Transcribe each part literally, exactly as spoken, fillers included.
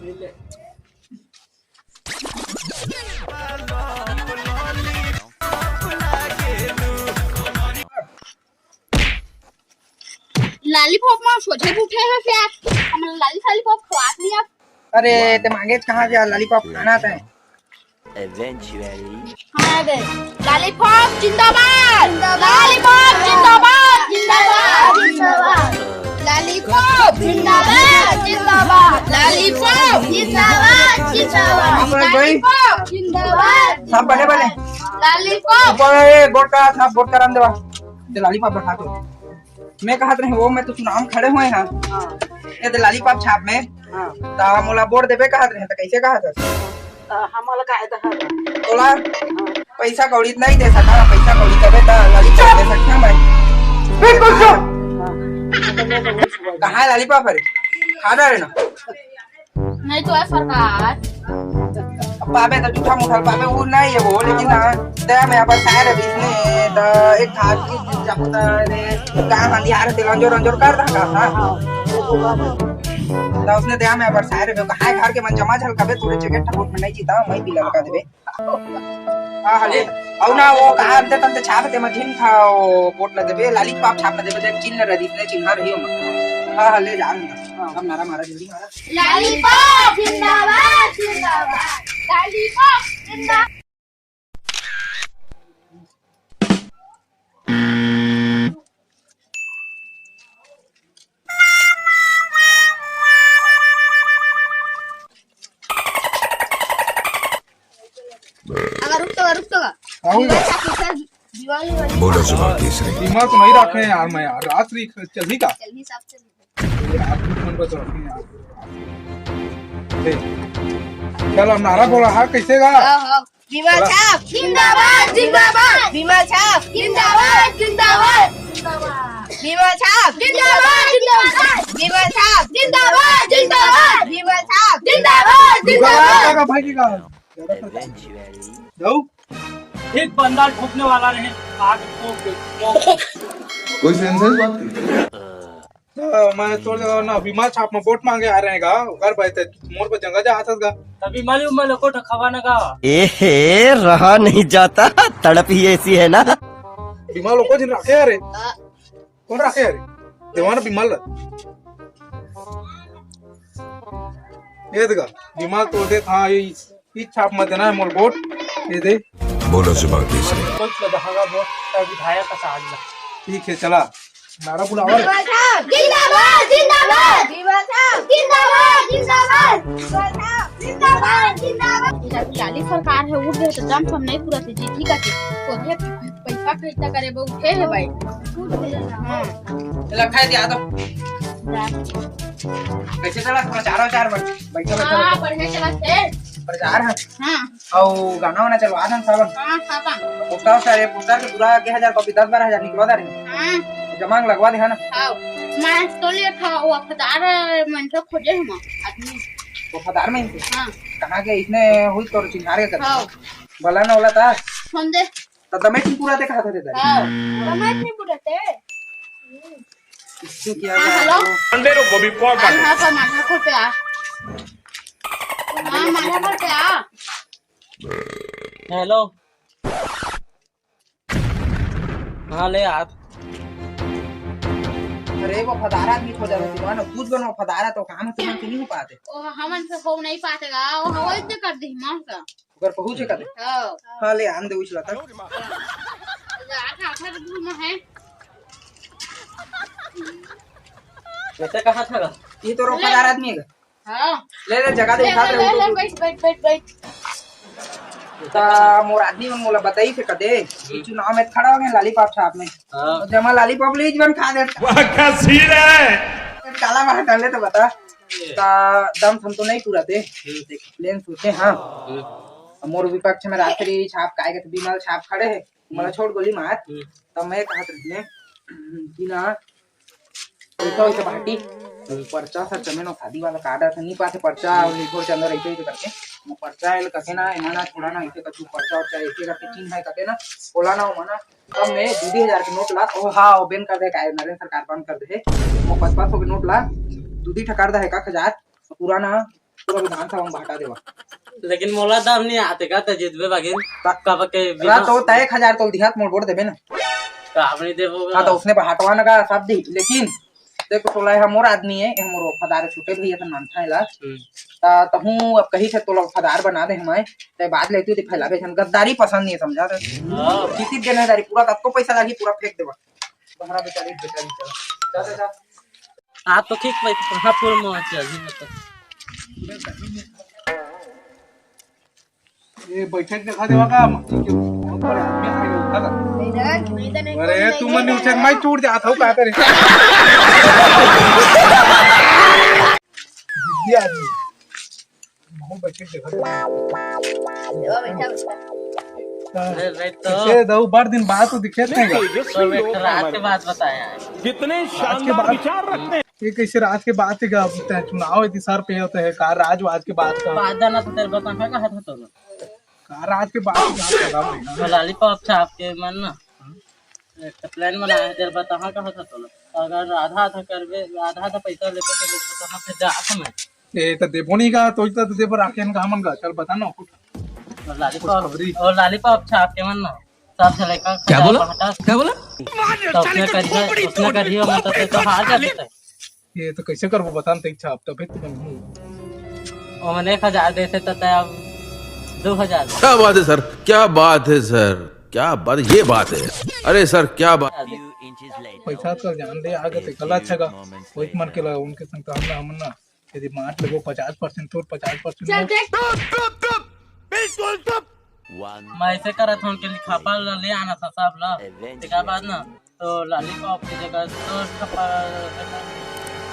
Lollipop में सोचे उठे है क्या? हमला लॉली लॉलीपॉप खवात नहीं आप। अरे, ते मांगेच कहाँ से लॉलीपॉप खाना था? हाँ बे, लॉलीपॉप जिंदाबाद, लॉलीपॉप जिंदाबाद, जिंदाबाद, जिंदाबाद। लॉलीपॉप जिंदाबाद, जिंदाबाद। लॉलीपॉप जिंदाबाद, जिंदाबाद। हाँ, भाई। लॉलीपॉप जिंदाबाद। सब बने बने। लॉलीपॉप। ऊपर ये बोर्ड का, सब बोर्ड का रंग देवा। ये लॉलीपॉप बना दो। मैं कहत रहे, वो मैं तो चुनाव में खड़े हुए हैं। हाँ। ये तो लॉलीपॉप छाप में। हाँ। ता मोला वोट देबे कहत रहे, तो कैसे कहत हस? हाँ, हमला का है तो है। तोला हाँ। पैसा कौड़ी नहीं दे सका, पैसा कौड़ी तबे तो लॉलीपॉप दे सकते हैं भाई। बिल्कुल चुप। हाँ। कहाँ है लॉलीपॉप? अरे, खा रहे ना। नहीं तो है सरकार। अब पाबे तो जूठा मुठल पाबे, वो नहीं है वो, लेकिन ना, दया में अपन सारे बीच में तो एक खास चीज जब होता है, गाँव हंदियार ते रंजोर रंजोर कर रहा था। तो उसने दया में अपन सारे में कहा, घर के मन जमा झल कबे, थोड़े जगह ठगोट में नहीं जीता, मैं पीला लगा देबे। हाँ, हाँ, ले। अउ ना, वो कहा अंते तंते छाप ते मझिन था, वो बोट न देबे, लॉलीपॉप छाप न देबे, देख, चिन्ह रही, इसने चिन्ह रही हो। हाँ, हाँ, ले जा, अंदर। हाँ। अब नारा मारा, जल्दी मारा। लॉलीपॉप जिंदाबाद, जिंदाबाद। लॉलीपॉप जिंदाबाद। अगर रुक तो, रुक तो। आऊंगा। दिवाली वाली। बोलो जुबान तीसरी। दिमाग तो नहीं रखे यार, मैं यार, रात री चल ही का? चल ही साहब, चल ही। ये आदमी मन बच रखे हैं यार। देख। चल, अब नारा बोला, हाँ, कैसे गा? हाँ, हाँ। बीमा छाप जिंदाबाद, जिंदाबाद। बीमा छाप जिंदाबाद, जिंदाबाद। बीमा छाप जिंदाबाद, जिंदाबाद। बीमा छाप जिंदाबाद, जिंदाबाद। बीमा छाप जिंदाबाद, जिंदाबाद। भाई की कहा? जाऊ? एक बंदा ठोकने वाला रहे, आग ठोक दे, ठोक दे। कोई सेंस है इस बात की? हाँ, मैं तोर जगह ना बीमा छाप में वोट मांगे आ रहे हैं गा, ओकर भाई ते मोर पर जंगा जा हाथस गा। तभी मालूम मैं लोगों ठा खवा ना गा। ए हे, रहा नहीं जाता, तड़प ही ऐसी है ना। बीमा लोगों जिन रखे अरे। कौन रखे अरे? देवाना बीमा ला। ये देखा, बीमा तो दे था, ये ई छाप मत देना है मोर वोट, ये दे। बोलो जुबान तीसरी। कोई तो दहागा वोट का विधायक का साथ ला। ठीक है, चला। नारा बुलावा रे। बीमा साहब, जिंदाबाद, जिंदाबाद। बीमा साहब, जिंदाबाद, जिंदाबाद। बीमा साहब, जिंदाबाद, जिंदाबाद। इधर लाली सरकार है, उठ गए तो दम थम नहीं पूरा से जीती का के। तो ये पैसा खर्चा करे वो उठे है भाई। हाँ। चला, खाए दिया तो। जा। कैसे चला प्रचार वचार बन? बैठा, बैठा, हाँ, बैठा। बढ़िया चला थे। प्रचार है। हाँ। अउ गाना वाना चलवा दन सावन। हाँ, सावन। पोस्टर सारे, पोस्टर के पूरा के हजार कॉपी, दस बारह हजार निकलवा दे रहे। हाँ। जमा लगवा दे, है ना? हाँ। मैं तो ले था, वो वफादार मन से खोजे हम आदमी। वफादार में इनके? हाँ। कहाँ के इसने हुई तोर चिन्हार के कर? हाँ। बोला ना वाला था। सुन दे। तो दमेट नहीं पूरा देखा था तेरा। हाँ। दमेट नहीं पूरा थे। इससे क्या हाँ, हेलो। अंधेरों को भी कॉल कर। हाँ, हाँ, पर माथा खोल पे आ। हाँ, माथा खोल पे आ। हेलो। हाँ, ले आप। अरे, वफादार आदमी खोजा रहे, दीवाना, कुछ बनो वफादार है तो काम तुमन से नहीं हो पाते। ओ, हमन से हो नहीं पाते गा, वो हवा इतने कर दी, मार का। ओकर पहुँचे का दे। हाँ। हाँ, ले, आन दे उछला था। आधा, आधा तो दूर में है। वैसे कहाँ था गा? ये तो वफादार आदमी है गा। हाँ। ले, ले, जगह दे, ले, उठा ले, दे, ले, उठा ले, दे। बैठ, बैठ, बैठ, बैठ। ता मोर आदमी मन मोला बताई थे कदे, कि चुनाव में खड़ा हो गए लॉलीपॉप छाप में। हाँ। तो जमा लॉलीपॉप ले बन खा दे। वाह, क्या सीन है। काला मार डाले तो बता। ये। ता दम थम तो नहीं पूरा दे। हम्म। देख, प्लेन सोचे, हाँ। हम्म। मोर विपक्ष में रात्रि छाप काय के तो बीमल छाप खड़े है। मोला हम्म। छोड़ गोली मार। हम्म। तब मैं कहत रहिए कि ना, ऐसा वैसा पार्टी, परचा सर चमेनो शादी वाला कार्ड आता नहीं पाते, परचा और लिखोर चंदर ऐसे ऐसे करके, वो परचा एल करके ना, एमा ना छोड़ा ना, ऐसे करके परचा और ऐसे करके चिन्ह है करके ना, बोला ना, वो मना, तब मैं दो दो हजार के नोट ला, ओ हाँ, वो बैन कर दे, काय नरेंद्र सरकार बंद कर दे, वो पाँच पाँच सौ के नोट ला, दो दी ठकार दा है, एक हजार, पूरा ना, पूरा विधानसभा में बहटा देवा। लेकिन मोला दम नहीं आते का, ते जितबे बागिन। का? कब के रा बिना तो तय एक हजार तोल दिहात मोल वोट देबे ना। का अपनी देबो हाँ, तो उसने बहटवा ना का सब दी, लेकिन देखो तोला, ये मोर आदमी है, ये मोर वफादार है, छोटे भैया से मानता है ला। हम्म। ता तहूँ अब कही से तोला वफादार बना दे हमारे, ते बाद ले तू ते फैलावे, हम गद्दारी पसंद नहीं है, समझा थे? हाँ। किसी देना है दारी, पूरा तब को पैसा लागी, पूरा फेंक देवा। बहरा बेचारी, बेचारी, चला। जा, जा, जा। आप तो ठीक भाई, कहाँ पूरा मौज है अभी मतलब। ये बैठक दिखा देवा का, मक्खी के बहुत बड़े आदमी आ गए, उठा था। इधर, इधर एक अरे, कोई तू नहीं मन है। उठे, मैं चूड़ जाता हूँ, क्या करे? ये आदमी। बहुत बैठक दिखा देवा। वो बैठा, बैठा। अरे, राइट तो। इसे दो बार दिन बाद तो दिखे थे। तो एक रात के बात बताया है। कितने आज के शानदार बाद विचार रखते हैं। ये कैसे राज के बात है का? अब तय चुनाव इतनी सर पे होते हैं का? राजवाज के बात का? बात जाना तो तेरे बताहा कहा था तोला। का राज के बात का? वो लॉलीपॉप छाप के मन ना। एक तो प्लान बनाया है, तेरे बताहा कहा था तोला। अगर आधा आधा करबे, आधा आधा पैसा लेबे तो बताहा फिर जा समय। ये तो देबो नहीं का, तो इतना तो देबो राखे का हमन का। चल बता ना कुछ। वो लॉलीपॉप, खुशखबरी। वो लॉलीपॉप छाप के मन ना। सब से लेकर क्या बोला? बांटा। क्या बोला? तो उसने करिए, उसने करिए, मतलब, तो हार जाते थे। ये तो कैसे करबो बता न, तेरी छाप तबे तो बनहूँ। ओमन एक हजार देते तो तय अब दो हजार। क्या बात है सर, क्या बात है सर, क्या बात, ये बात है। अरे सर, क्या बात। पैसा तो जान दे आगे तो गलत छगा। कोई मन के लगा उनके संग तो हमला हमन ना यदि बांट लेबो पचास परसेंट तोर, पचास परसेंट चल मोर। देख। चुप, चुप, चुप, बिल्कुल चुप। मैं ऐसे करत हूँ कि लिफाफा ला ले आना था सब ला। तेकर बाद ना, तो लॉलीपॉप की जगह तो छपा।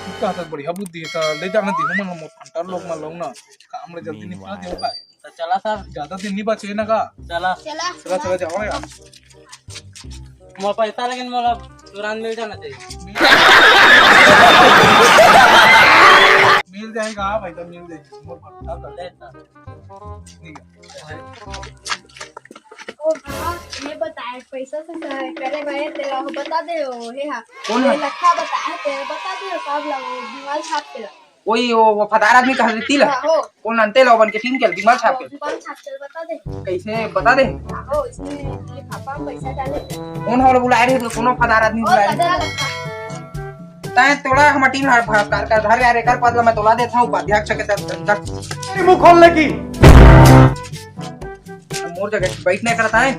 तू का तो बढ़िया बुद्धि है, ले जाना दी, हमन मोर फंटर लोग में लूँ ना, काम ले जल्दी निपटा दे का। तो चला सर। ज्यादा दिन नहीं बचे ना का? चला। चला। चला, चला, जाओ यार। मोर पैसा लेकिन मोला तुरंत मिल जाना चाहिए। मिल जाएगा, हाँ भाई, तो मिल जाएगा। मोर पैसा कर दे। ठीक है। ओ बाबा, ये बताए, पैसा से करे भाई, तेरा बता दे, वो हे हा। कौन ये है? लखा बताए, तेरा बता दे, कब लगो, दीवार छाप के ला। कोई वो वफादार आदमी कहा रहती ला? हाँ, हो। कौन अंते ला बन के टीम के दिमाग छाप के? दिमाग छाप के बता दे। कैसे बता दे? हो, इसमें ये पापा पैसा डाले। कौन हो बुलाए रहे तो कौन वफादार आदमी ओ, बुलाए रहे? दादा लगता। तैं तोड़ा हम टीम हर भास्कर का धर यार, एकर पद ला मैं तोला देता हूँ उपाध्यक्ष के तरफ से। मुंह खोल लगी। मोर जगह बैठने करता है,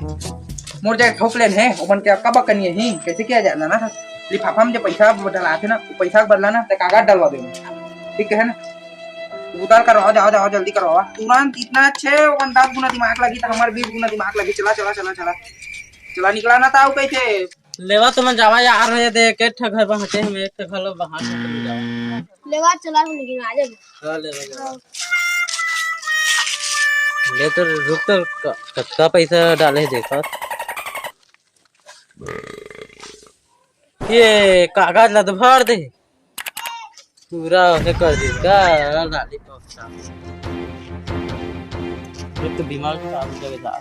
मोर जगह ठोक लेन है, ओमन के अक्का बक्का नहीं है, कैसे किया जाए ना? लिफाफा में जो पैसा डलाथे ना, वो पैसा के बदला ना, ते कागज डलवा दे, ठीक है ना? उतार करवाओ, जाओ, जाओ, जल्दी करवाओ, तुरंत। इतना अच्छे, ओमन दस गुना दिमाग लगी, तो हमारे बीस गुना दिमाग लगी। चला, चला, चला, चला, चला, निकला ना था, वो कैसे? लेवा तो मैं जावा यार, ये दे के ठग है, बहाते हम एक ठग लो, बहाते हम जावा। लेवा चला, हम लेकिन आ जाएंगे। हाँ, ले, ले, ले। ले तो रुक तो, क-, कतका पैसा डाले हे देखत। ये कागज ला तो भर दे। पूरा ओने कर दे का लॉलीपॉप छाप। ये तो दिमाग खराब हो जाएगा।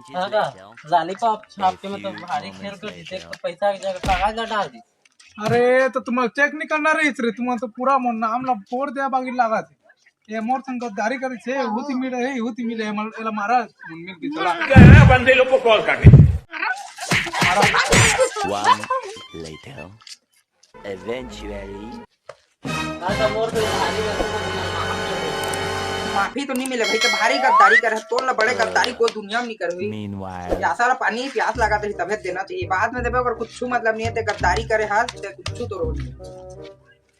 दादा, लॉलीपॉप छाप के मतलब भारी खेल कर जीते, तो पैसा की जगह कागज ला डाल दी। अरे, तो तुम चेक नहीं करना रही रे, तुम तो पूरा मोर नाम ला फोड़ दिया, बागी लागा थे। ये मोर संग गद्दारी करे छे, हुती मिले है, हुती मिले है, मल-, एला मारा, मिल के चला। गया बंदे लोग को कॉल करने। One later. Eventually. माफी तो नहीं मिले भाई, तो भारी गद्दारी करे, तोर ला बड़े गद्दारी कोई दुनिया में नहीं करे हुई। Meanwhile. प्यासा ला पानी, प्यास लगा तो ही तबे देना चाहिए, बाद में देबे, अगर कुछ मतलब नहीं है, ते गद्दारी करे हाल, ते कुछ तो रोल।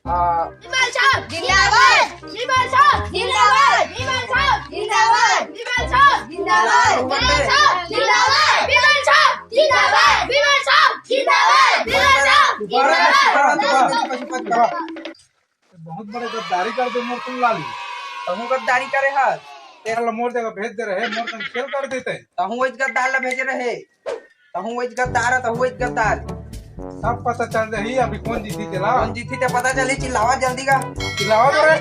हाँ। विमल छाप जिंदाबाद, विमल छाप जिंदाबाद, विमल छाप जिंदाबाद, विमल छाप जिंदाबाद, विमल छाप जिंदाबाद, विमल छाप जिंदाबाद, विमल छाप जिंदाबाद, विमल छाप जिंदाबाद। बहुत बड़े गद्दारी कर दे मोर तुम लाली। तहूँ गद्दारी करे हस। तेरा ला मोर जगह भेज दे रहे, मोर संग खेल कर देते। तहूँ वही गद्दार ला भेजे रहे। तहूँ वही गद्दार, तहूँ वही गद्दार। सब पता चल जाही अभी कौन जीती तेला। कौन जीती ते पता चली, चिल्लावा जल्दी का। चिल्लावा तो रे।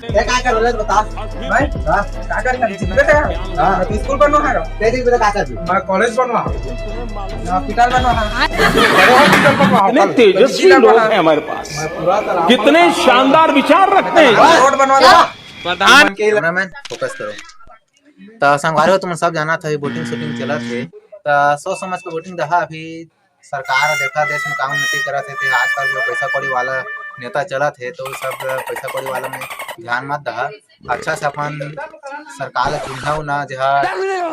ये का कर रहे बता। मैं? हाँ। का कर रहे? जीतबे ते? हाँ। मैं तो स्कूल बनवा है। तेरी भी तो का कर दी? मैं कॉलेज बनवा। मैं हॉस्पिटल बनवा है। बड़े हॉस्पिटल बनवा। इतने तेजस्वी लोग हैं हमारे पास। मैं पूरा तरह कितने शानदार विचार रखते हैं। रोड बनवा दे। प्रधान। कैमरामैन, फोकस करो। त संगवारी हो, तुमन सब जानत हे, वोटिंग शूटिंग चलत हे। त सोच समझ के वोटिंग दहा। अभी सरकार देखा, देश में का उन्नति करत हे, ते आजकल जो पैसा कौड़ी वाला नेता चलत हे, तो सब पैसा कौड़ी वाला में ध्यान मत दहा। अच्छा से अपन सरकार ला चुनिहा उना, जहा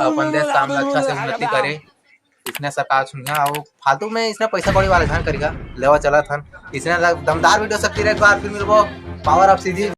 अपन देश काम ला अच्छा से उन्नति करे। इसने सरकार चुनिहा, अउ फालतू में इसने पैसा कौड़ी वाला झन करिहा, लेवा चलत हन। इसने दमदार वीडियो सब एक बार फिर मिलबो, पावर ऑफ सीधी।